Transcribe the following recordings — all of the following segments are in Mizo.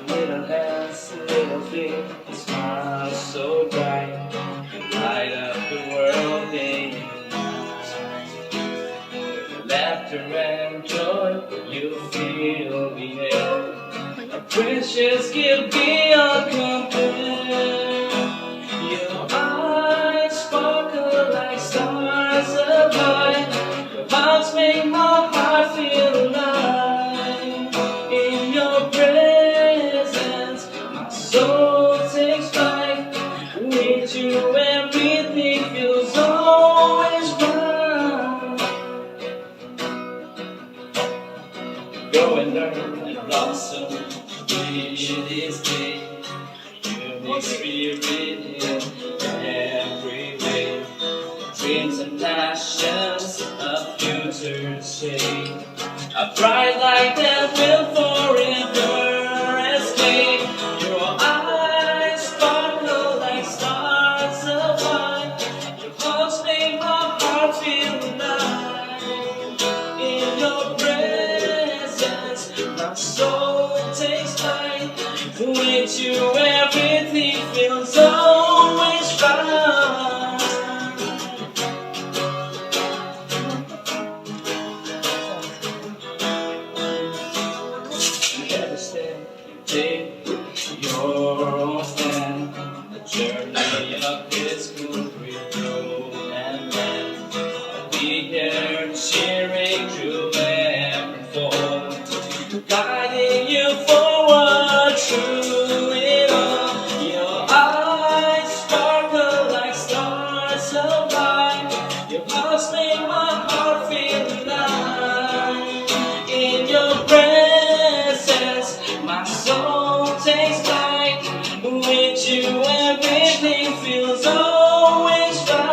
Little hands, little feet, you smile so bright. You light up the world day and night. With laughter and joy, you fill the air. A precious gift beyond compare. Your eyes sparkle like stars above. Your hearts make my heart feel alive. In your presence, my soul takes flight. With you, everything feels always right. Go and learn and blossom each this day. Unique spirit in every way. Dreams and passions of future shape. A bright light that will forever escape. Your eyes sparkle like stars above. Your hugs make my heart feel alive. In your presence, my soul takes flight. With you, everything feels always right. Every step you take, your own stand. The journey of this country road and land. I'll be here cheering through every fall, guiding you forward through it all. Your eyes sparkle like stars alive. Your hugs make my heart feel alive. In your presence, my soul takes flight. With you, everything feels always right.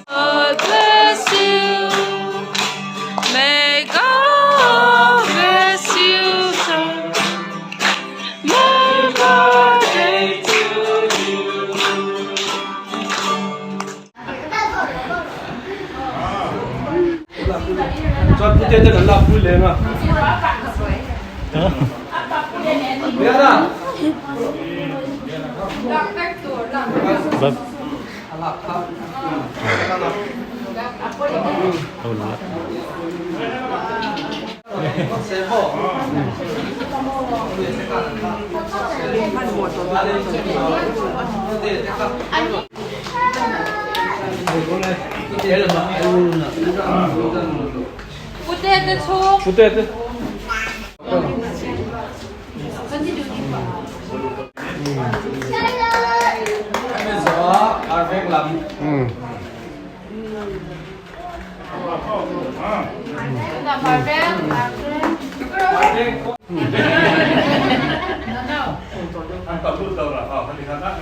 God bless you. May God bless you, sir. May birthday to you. Chuan pute ten an lak pui leng a. Riana. Pute te chhung. Pute te.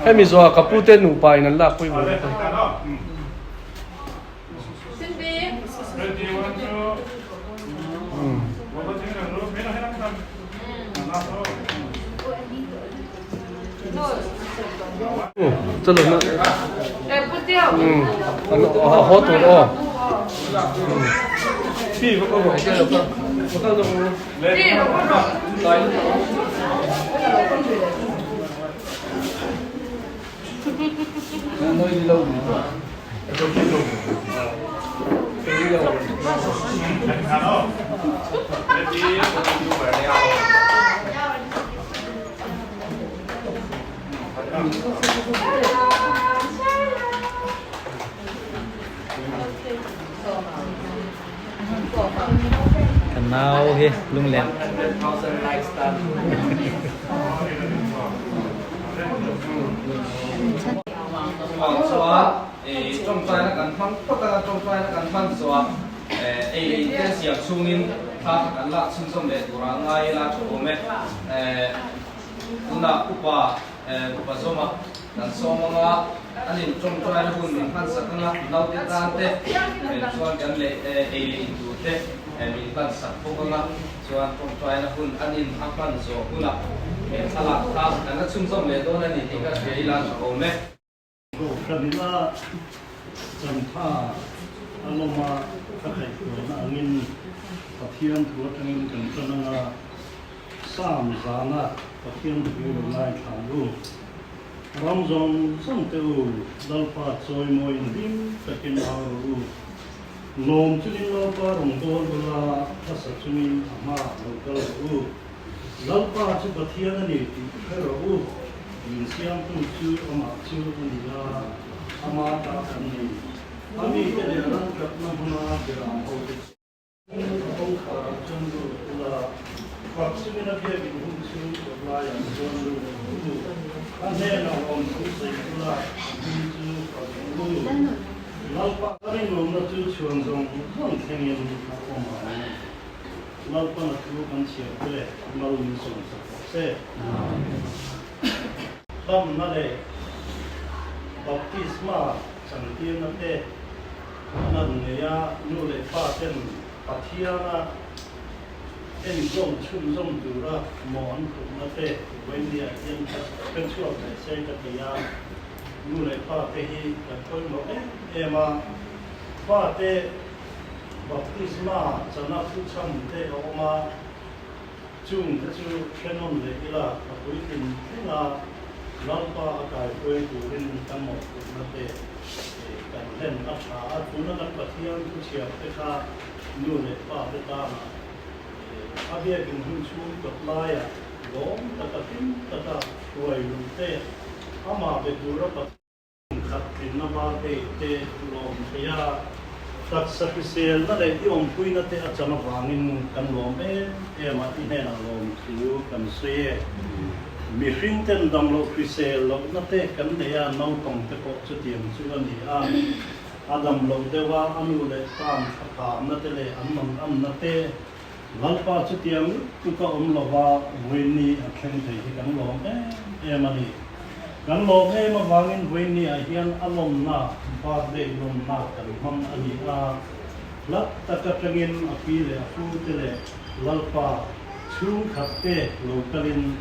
Hemi zawha ka pute nupa in an lak pui vur bawk a. Haw tur aw. Ka nau hi lunglen. Chuan tawngtaina kan hmang phawt a, tawngtaina kan hman zawhah ei leh inte siam chhungin thla kha kan lak chhunzawm leh tur a ngai ila tha awm e. Tunah upa upa zawma kan sawm anga. An in tawngtaina hun min hmansak anga naute tan te chuan kan leh ei leh in tur te min hmansak bawk anga chuan tawngtaina hun an in a hman zawh hunah min thlalak kha kan la chhunzawm leh dawn a ni tih ka hria ila tha awm e. Kohhranina chantha a lawma ka kaihhruaina angin Pathian thu atangin kan tan anga Psalm zana Pathian thu lo ngaithla ang u. Ram zawng zawng te u, Lalpa chawimawiin hlim takin au rawh u. Lawm chungin Lalpa rawn bawl ula, hmasa chungin a hmaah lo kal rawh u. Lalpa chu Pathian a ni tih hre rawh u, min siamtu chu amah chu a ni a, ama ta kan ni. A mite leh ram tlatna hmuna beram hote chu. Kawngkhar ah chuan lut ula, fak chungin a biakin hun chu kawtlaiah chuan lut rawh u. A hnenah awm thu sawi ula, a hming chu fak rawh u. Lalpa a rinawmna chu chhuan zawng zawng thlengin a awm ang. Lalpan a thu kan chhiar te mal min sawmsak rawh se. Damna leh baptisma chantirna te an han nei a, nu leh pa ten Pathiana enkawl chhunzawm tura maw an phutna te Vawinia hian ka hre chhuak leh se ka ti a, nu leh pa te hi kan pawimawh em em a, fate baptisma chana thuchham te a awm a. Chung te chu hrenawn leh ila a puitlin thleng a, Lalpa a kaihruai turin kan mawhphurhna te kan hlen a tha a. Tuna kan Pathian thuchhiar te kha nu leh pa te tana a biakin hun chhung kawt laia lawm taka hlim taka hruai luh te amah be tura Pathian Khat tlinna birthday te lawm thei a, taksa hriselna leh i awmpuina te a chan avangin kan lawm em em a, i hnenah lawm thu kan sawi e. Mihring ten damloh hrisel lohna te kan nei a, naupang te pawh chutiang chu a ni a, a damloh deuh a, a nu leh pa an thlapharna te leh an manganna te, Lalpa chutiang lutuk a awm lova Vawiini a thleng thei hi kan lawm em em a ni. Kan lawm em avangin Vawiini ah hian a lawmna, birthday lawmna kan hmang a ni a. Hlat tak atangin a pi leh a pu te leh Lalpa chhungkhat te lo kalin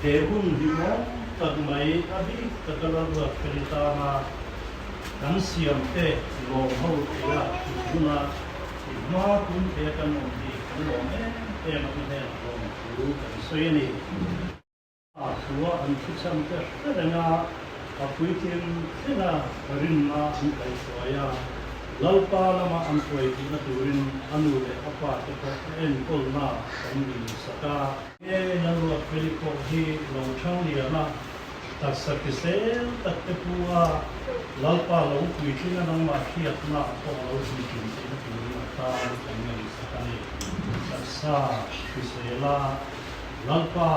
he hun hi mawi tak mai a bik taka Lalruatfeli tana kan siam te lawm ho theia huna I hma tum thei a kan awm hi kan lawm em em a ti hnenah lawm thu kan sawi a ni. A thua an thuchhan te hre reng a, a puitling thleng a rinna an kaihruai a, Lalpa lama an hruai tihna turin a nu leh a pa te pawh a enkawlna kan rinsak a. Nge Lalruatfeli pawh hi lo thang lian a, Taksa hrisel tak te pu a, Lalpa lo puitling a nangmah hriatna pawh a lo puitlin theihna turin a tan kan ngaihsak a ni. Taksa hrisel a, Lalpa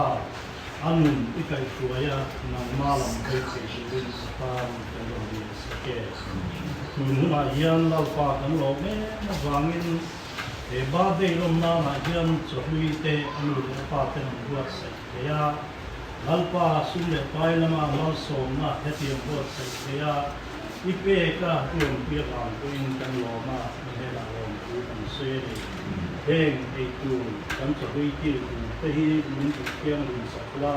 a nun i kaihhruai a, nangmah lam hawi thei turin a tan kan rawn ngaihsak e. Tun hunah hian Lalpa kan lawm em avangin he birthday lawm nanah hian chawhlui te a nu leh a pa ten an buatsaih thei a. Lalpa sum leh pai lama malsawmna hetiang buatsaih thei a, i pek a ruanpui avang pawhin kan lawm a, i hnenah lawmthu kan sawi a ni. Heng eitur kan chawhlui kil tur te hi min duh thianghlim sak la,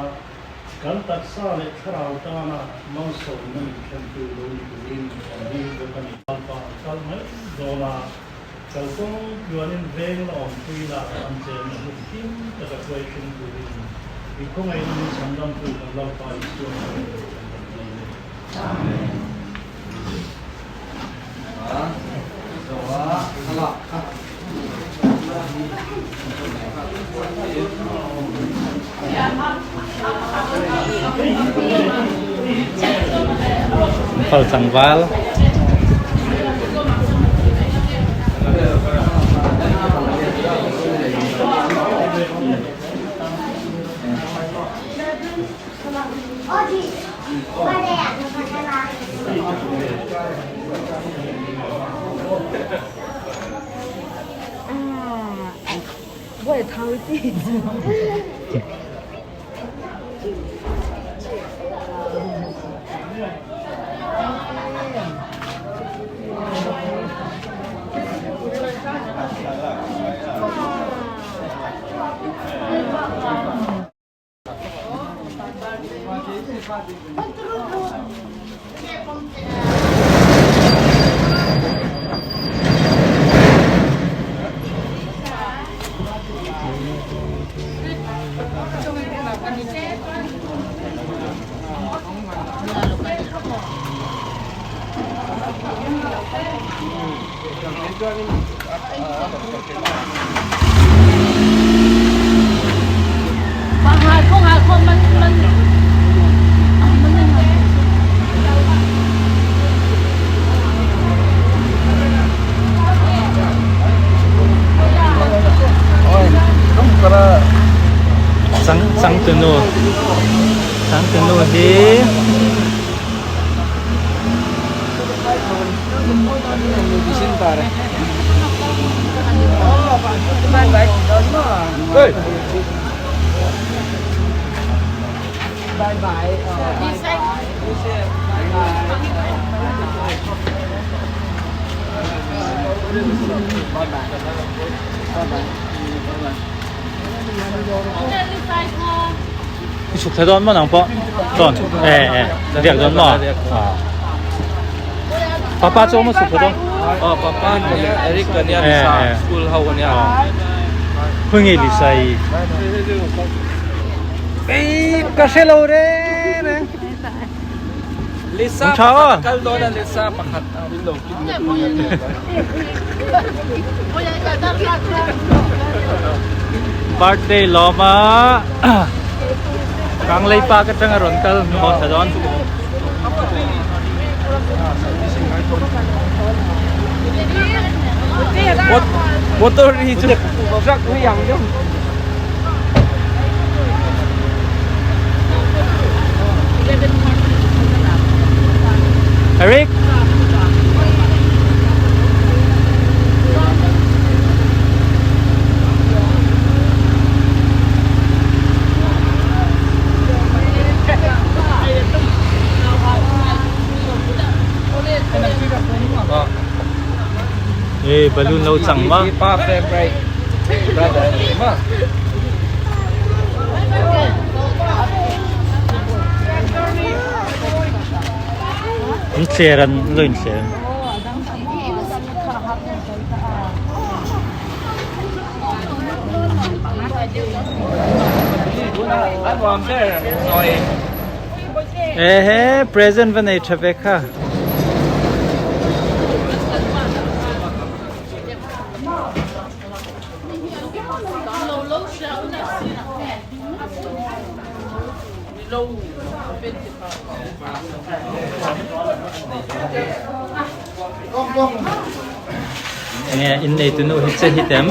kan taksa leh thlarau tana malsawmna min thlentu lo ni turin kan dil bawk a ni. Lalpa an kal mai dawn a, kalkawng tluanin veng la awmpui la an chenna hmun him taka hruai thleng turin i khawngaihna min chhandamtu kan Lalpa Isua hmangin kan rawn dil e. Amen. Khual tlangval. Chang changtunu changtunu hi I chhuk thei dawn maw nang pawh chuan e e riak dawn maw ah papa chu awm a chhuk thei dawn aw papa nia Eric ka nia Lisa school ho ka nia khawi nge Lisa i ei ka hre lo reng reng Lisa pakhat a kal dawn a Lisa pakhat min lo kidnap Birthday lawm a Kanglei park atanga rawn kal haw thla dawn. Motor hi chu truck hi ang deuh. Eric Ê, balloon lo chang ma. Pa favorite brother ma. In thler an lo in thler. Ehe, present va nei tha ve kha. Enge in nei tu nu hi che hi tem.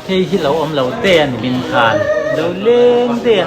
Hei hi lo awm lo te a ni min khan lo leng te a.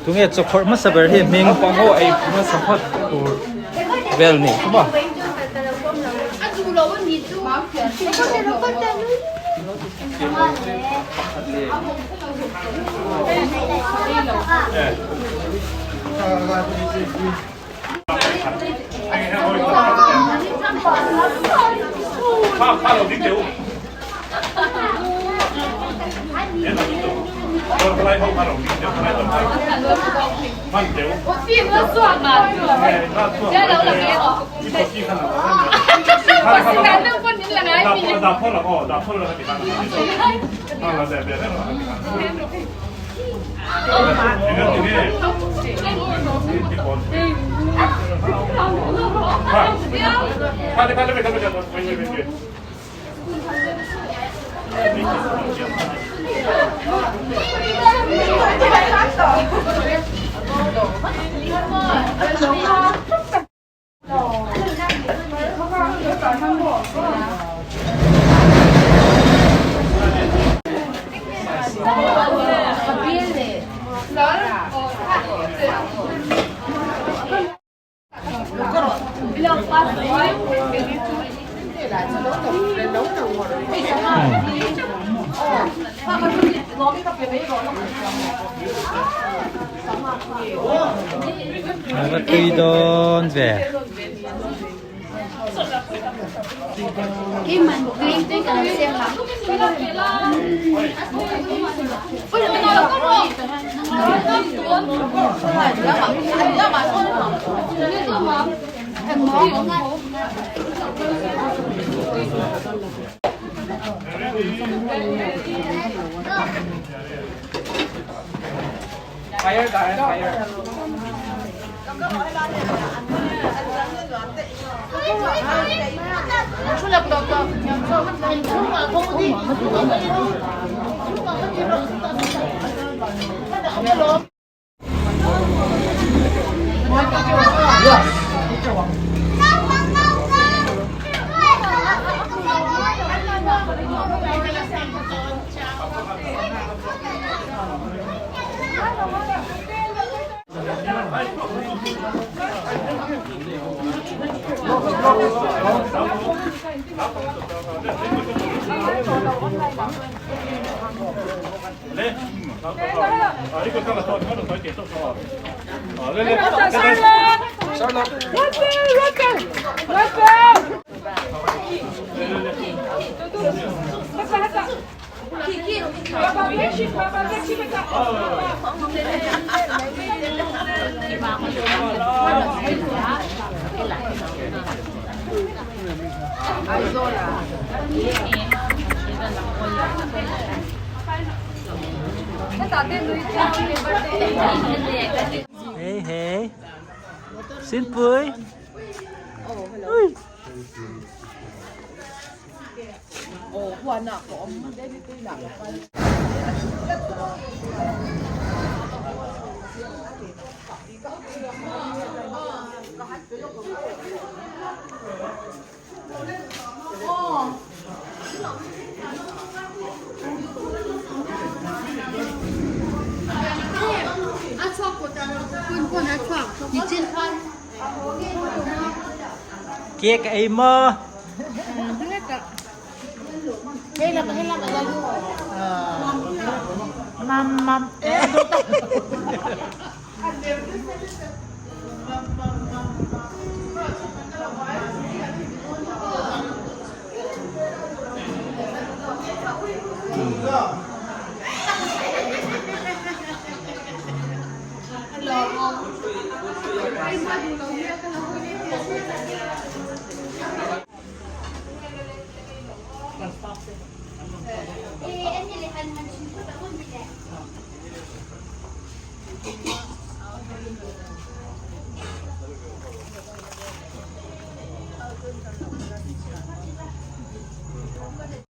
Tunge chawkhawrh hmasa ber hi hming. Naupang ho ei hmasa phawt tur vel ni maw. A va tui dawn ve. Hey hey. Xin pui. Ui. Cake ei maw?